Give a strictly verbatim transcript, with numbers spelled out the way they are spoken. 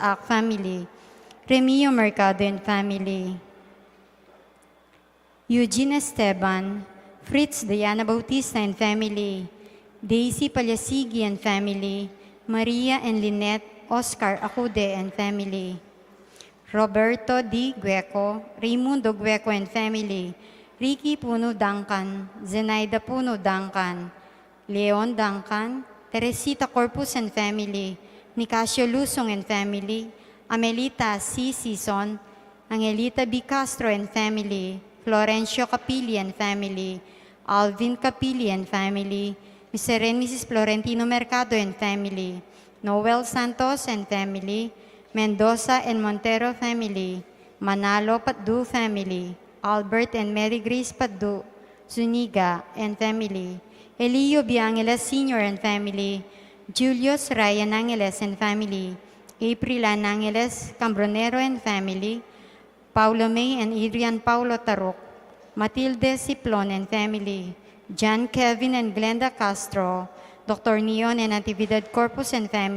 Ak family, Remio Mercado and family, Eugene Esteban, Fritz Diana Bautista and family, Daisy Palyasigi and family, Maria and Lynette Oscar Acude and family, Roberto D. Gueco, Raimundo Gueco and family, Ricky Puno Duncan, Zenaida Puno Duncan, Leon Duncan, Teresita Corpus and family, Nicasio Lusong and family, Amelita C. Sison, Angelita B. Castro and family, Florencio Capili and family, Alvin Capili and family, Mister and Missus Florentino Mercado and family, Noel Santos and family, Mendoza and Montero family, Manalo Patdu family, Albert and Mary Grace Patdu Zuniga and family, Elio B. Angeles Senior and family, Julius Ryan Angeles and family, April Ann Angeles Cambronero and family, Paulo May and Adrian Paulo Taruk, Matilde Siplon and family, John Kevin and Glenda Castro, Doctor Neon and Natividad Corpus and family,